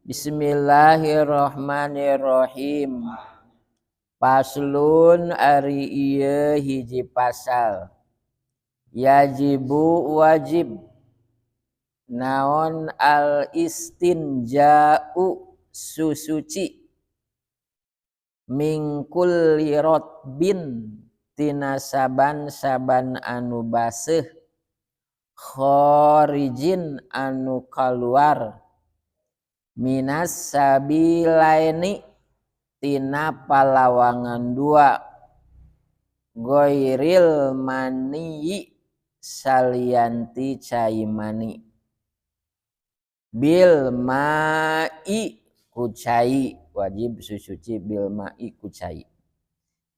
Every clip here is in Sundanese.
Bismillahirrahmanirrahim. Faslun ari ieu hiji pasal. Yajibu wajib naon al istinja'u susuci min kulli rotbin tina saban-saban anu baseuh kharijin anu kaluar minas sabilaini tina palawangan dua goiril maniyi salianti cai mani bil ma'i ku cai wajib susuci bil ma'i ku cai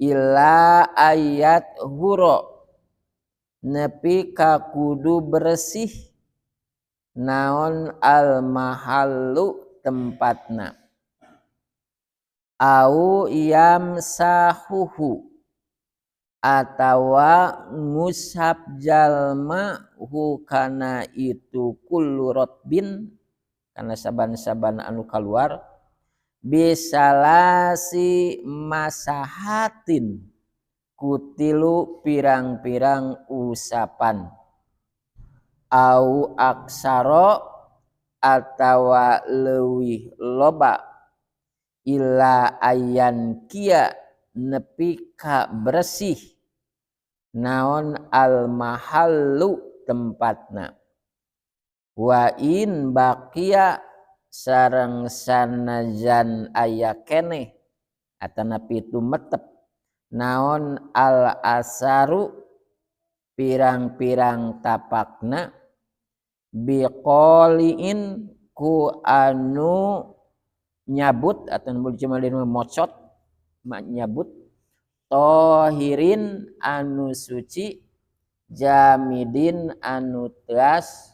illa ayat huro nepi ka kudu bersih naon al mahallu tempatna au yamsahuhu atawa ngusap jalma hu kana itu kullu rotbin kana saban-saban anu kaluar bisalasi masahatin kutilu pirang-pirang usapan au aksaro atawa leuwih loba illa ayan kia nepi ka bersih naon al mahallu tempatna wa in baqiya sareng sanajan aya keneh atanapi tumetep naon al asaru pirang-pirang tapakna biqoliin ku anu nyabut atau cuma mocot nyabut tohirin anu suci jamidin anu teas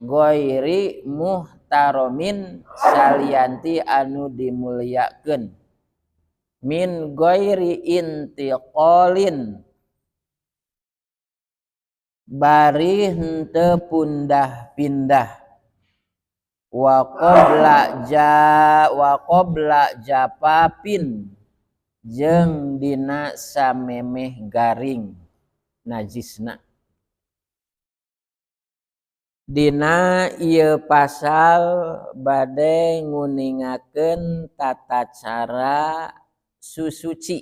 goiri muhtaromin salianti anu dimuliakeun min goiri intiqalin bari henteu pundah pindah wa qabla japapin jeung dina samemeh garing najisna. Dina ieu pasal bade nguningakeun tata cara susuci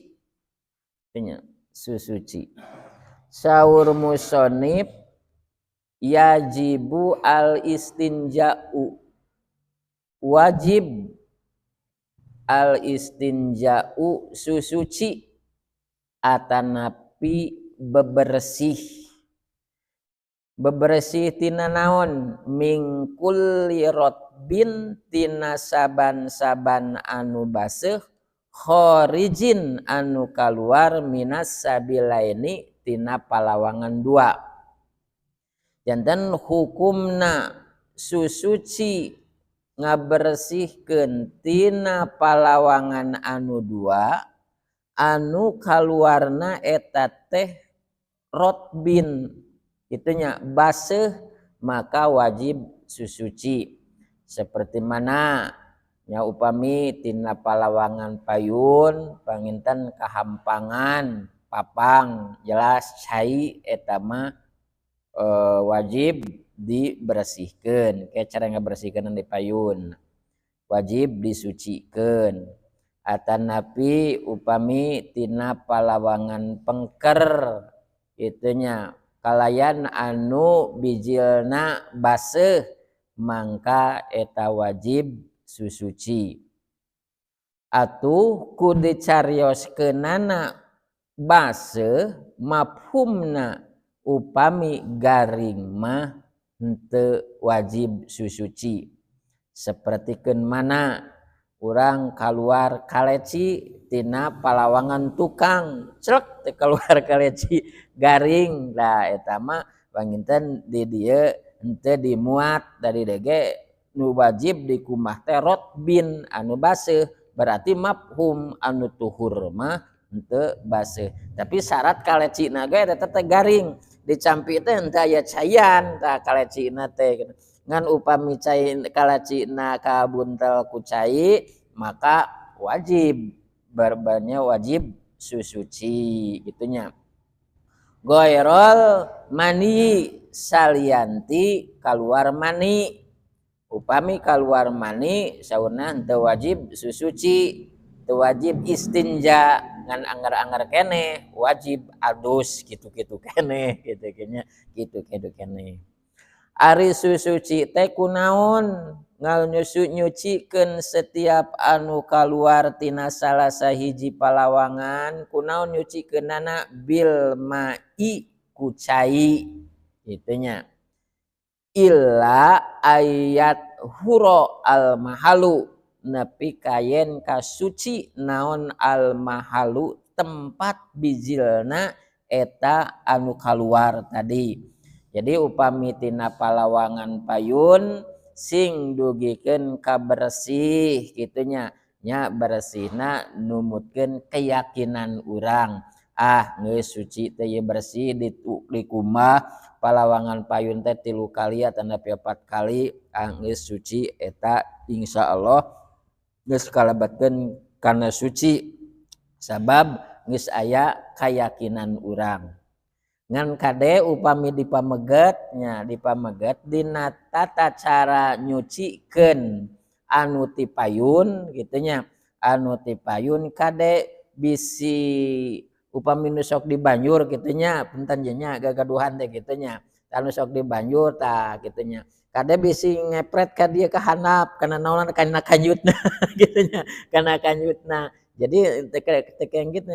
nya susuci. Saur musonib yajibu al istinja'u wajib al istinja'u susuci atanapi bebersih bebersih tina naon min kulli rotbin tina saban-saban anu baseuh kharijin anu kaluar minas sabilaini tina palawangan dua. Janten hukumna susuci ngabersihkeun tina palawangan anu dua anu kaluarna eta teh rotbin itunya baseuh maka wajib susuci. Seperti mana nya upami tina palawangan payun panginten kahampangan papang jelas cai eta mah wajib dibersihkeun. Kayak cara ngabersihkeun di payun wajib disucikeun. Atanapi upami tina palawangan pengker itunya kalayan anu bijilna baseuh mangka eta wajib susuci. Atuh ku dicarioskeunana baseuh mafhumna upami garing mah henteu wajib susuci. Sapertikeun mana urang kaluar kaleci tina palawangan tukang celek teh kaluar kaleci garing. Nah eta mah panginten di dieu henteu dimuat dari dege nu wajib dikumah teh rotbin anu baseuh berarti mafhum anu tuhur mah henteu baseuh. Tapi syarat kalecina ge eta teh garing dicampi teh henteu aya caian tah kalecina teh. Ngan upami cai kalacina kabuntel ku cai maka wajib barbarnya wajib susuci gitunya. Ghairul mani salianti kaluar mani. Upami kaluar mani saurna teu wajib susuci, teu wajib istinja, ngan anggar-anggar keneh wajib adus kitu-kitu keneh kitu nya, kitu-kitu keneh. Ari susuci teh kunaon? Ngal nyusu nyucikeun setiap anu kaluar tina salah sahiji palawangan kunaon nyucikeunana bil ma'i ku cai kitu nya. Illa ayat huro al mahalu nepi kayen kasuci naon al mahalu tempat bijilna eta anu kaluar tadi. Jadi upami tina palawangan payun sing dugikeun ka bersih kitu nya, nya bersihna numutkeun keyakinan urang. Ah geus suci teh ieu bersih dikumbah palawangan payun teh 3 kali atanapi 4 kali, ah geus suci eta insyaallah geus kalebetkeun kana suci sabab geus aya kayakinan urang. Ngan kade upami dipameget nya dipameget dina tata cara nyucikeun anu ti payun kitu nya, anu ti payun kade bisi upami nu sok dibanjur kitu nya, punten je nya gagaduhan teh kitu nya, anu sok dibanjur tah kitu nya kade bisi ngepret ka dieu ka handap kana naonan kana kanjutna kitu nya, kana kanjutna. Jadi tekeng gitu,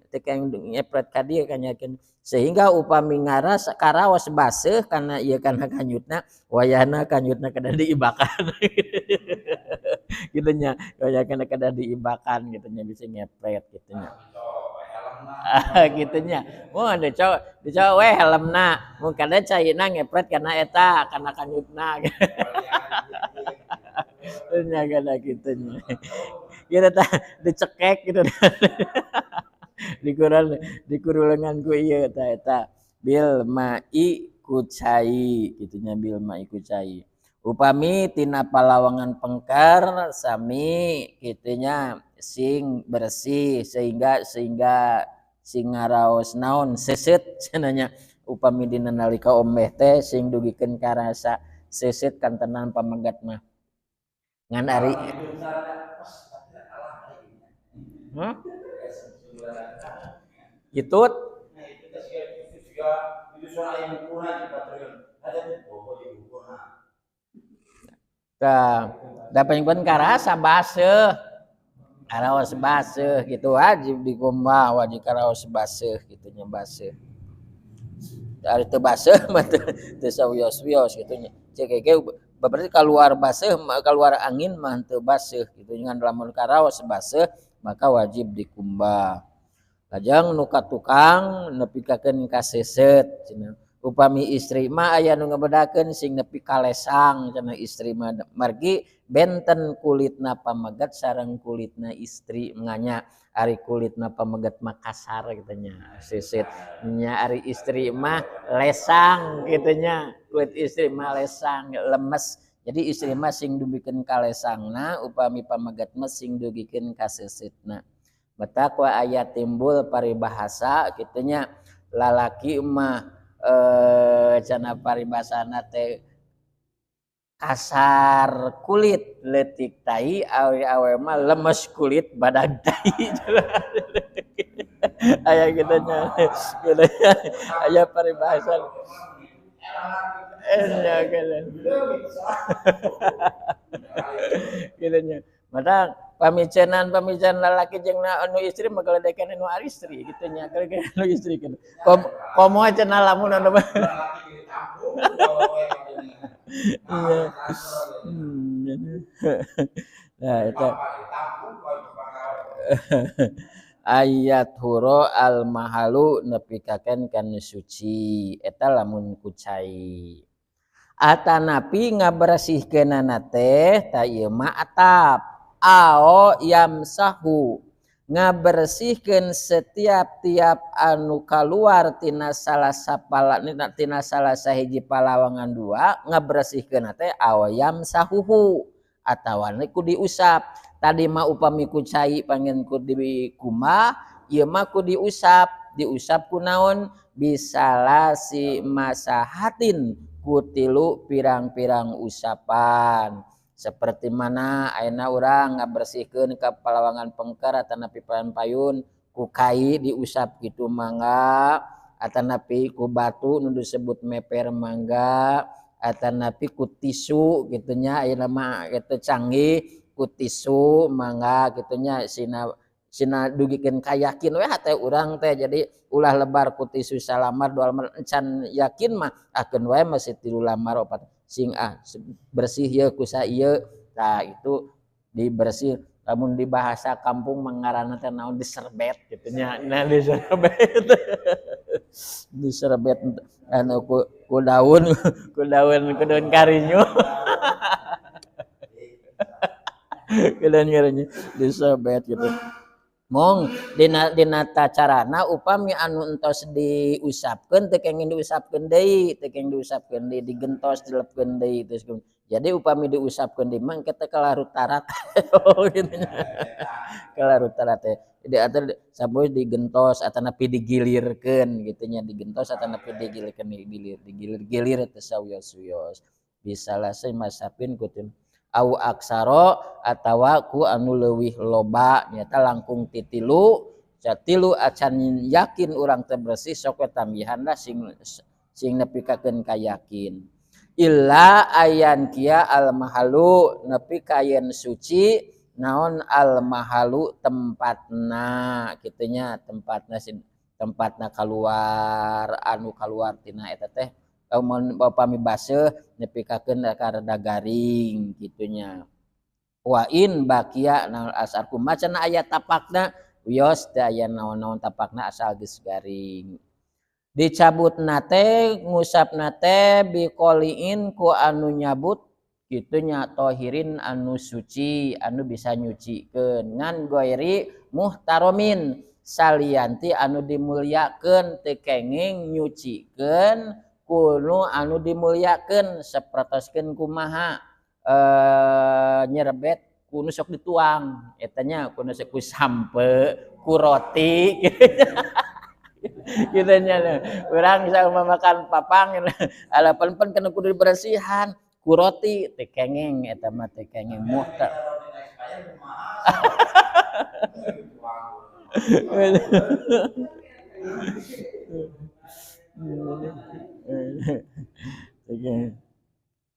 tekeng ngepret ka dieu kanyakeun sehingga upami ngaras karaos baseuh kana ieu kana kanjutna wayahna kanjutna kada diibakan kitu nya, wayahna kada diibakan kitu nya bisa ngepret kitu nya. Kitu nya. Mun dicoba we helmna, mun kada caina ngepret kana eta kana kanjutna. Nya kada kitu nya. Gitu tah dicekek gitu. Dikurulengan ku ieu tah eta bil ma'i ku cai kitu nya, bil ma'i ku cai. Upami tina palawangan pengker sami kitu nya sing bersih sehingga sing ngaraos naon seuseut cenah nya. Upami dina nalika ombeh teh sing dugikeun karasa seuseut kantenan pamegat mah. Ngan ari Gitu. Tah, da pun karasa baseuh. Karaos baseuh gitu wajib dikumbah, wajib karaos baseuh kitu nya baseuh. Ari teu baseuh mah teu sawios-wios kitu nya. Cek ge berarti keluar baseuh, keluar angin mah teu baseuh kitu ngan lamun karaos baseuh maka wajib dikumbah. Lajeng nu ka tukang nepikakeun ka seuseut cenah. Upami istri mah aya nu ngabedakeun sing nepi kalesang cenah istri mah margi benten kulitna pamegat sareng kulitna istri nganya. Ari kulitna pamegat mah kasar kitu nya seuseut nya, ari istri mah lesang kitu nya, kulit istri mah lesang lemes. Jadi istri mah sing dugikeun kalesangna, upami pamegat mah sing dugikeun ka seuseutna. Batak wa aya timbul paribahasa kitu nya, lalaki mah cenah paribasana teh kasar kulit leutik tai, awe-awe mah lemes kulit badag tai. Aya kitu nya. Aya paribahasa. Nya gitu. Kitu nya. Matak pamicenan lalaki jeung anu istri mah geledekan anu istri kitu nya, geledekan anu istri kitu. Komo cenah lamun anu mah. Iya. Nah, eta. Ayat huro al mahalu nepikakeun kana suci eta lamun ku cai. Atanapi ngabersihkeunana teh ta ieu mah atap ao yamsahu Ngabersihkeun setiap tiap anu kaluar tina salah sapala tina salah sahiji palawangan dua ngabersihkeun teh awayam sahuhu atawa ku diusap. Tadi mah upami ku cai pangen ku dikumbah, ieu mah ku diusap. Diusap ku naon? Bisalasi masahatin ku tilu pirang-pirang usapan. Seperti mana ayeuna urang ngabersihkeun ka palawangan pengker atanapi payun ku kai diusap kitu mangga, atanapi ku batu nu disebut meper mangga, atanapi ku tisu kitu nya ayeuna mah eta canggih ku tisu mangga kitu nya sina dugikeun ka yakin we hate urang teh. Jadi ulah lebar ku tisu salamar dua lamar encan yakin mah akeun wae masih 3 lamar 4 sing ah bersih ye kusa ieu. Tah itu dibersih lamun di bahasa kampung mangaranna teh naon diserbet kitu nya. Nah diserbet diserbet anu ku daun ku daun karinyu ku daun karinyu diserbet gitu. Mong dina carana upami anu entos diusapkeun teu kenging diusapkeun deui, teu kenging diusapkeun deui, digentos dilepkeun deui terus. Jadi upami diusapkeun deui mah engke teh kalarut tarat. Oh kitu nya. Kalarut tarat teh. Jadi atuh sampai digentos atanapi digilirkeun kitu nya, digentos atanapi digilirkeun, digilir-gilir teh sawios-wios. Bisalase masapin kutin au aksaro atawa ku anu leuwih loba nyata langkung ti tilu satilu acan yakin urang teh bersih sok we tambihan lah sing nepikakeun ka yakin. Illa ayan kia al mahalu nepi ka yen suci naon al mahalu tempatna kitu nya, tempatna tempatna kaluar anu kaluar tina eta teh lamun upami baseuh nepikakeun ka rada garing kitu nya. Wa in bakia naon asar kumaha cenah aya tapakna wios teh aya naon-naon tapakna asal geus garing. Dicabutna teh ngusapna teh biqoliin ku anu nyabut kitu nya tohirin anu suci anu bisa nyucikeun ngan goiri muhtaromin salianti anu dimulyakeun teu kenging nyucikeun kunu anu dimulyakeun sapertoskeun kumaha nyerebet kunu sok dituang eta nya kunu sok ku sampe ku roti kitu nya. Urang bisa makan papang ala pen-pen kana kudu dibersihan ku roti teu kenging eta mah teu kenging muhtar.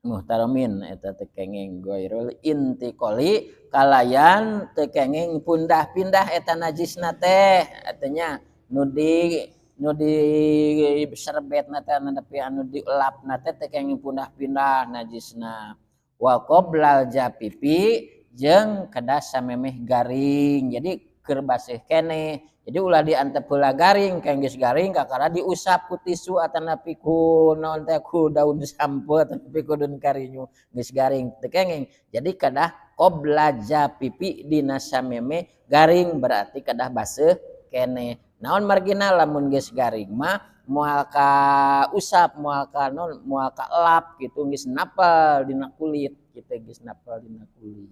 Muhtaramin eta teu kenging goirul intiqali kalayan teu kenging pundah-pindah eta najisna teh artinya nu di serbetna teh nepi anu dielapna teh teu kenging pundah-pindah najisna. Wa qoblal japipi jeung kedah samemeh garing jadi keur baseuh keneh. Jadi ulah diantep heula garing, keng geus garing kakara diusap ku tisu atanapi ku naon teh ku daun sampe atanapi ku daun karinyu geus garing teu kenging. Jadi kedah qobla japipi dina sameme garing berarti kedah baseuh keneh. Naon margina lamun geus garing mah moal ka usap, moal ka naon, moal ka elap kitu geus napel dina kulit kitu geus napel dina kulit.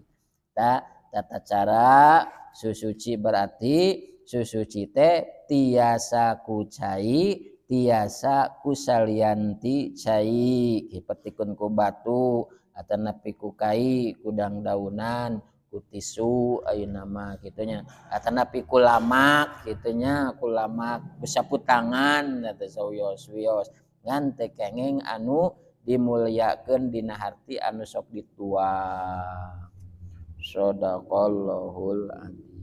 Ta tata cara susuci berarti susuci teh tiasa ku cai tiasa ku salianti cai hipetikun ku batu atanapi ku kai ku dangdaunan ku tisu ayeuna mah kitu nya atanapi ku lamak kitu nya ku lamak ku sapu tangan eta sawios-wios ngan teu kenging anu dimulyakeun dina harti anu sok dituang. Shadaqallahul adzim.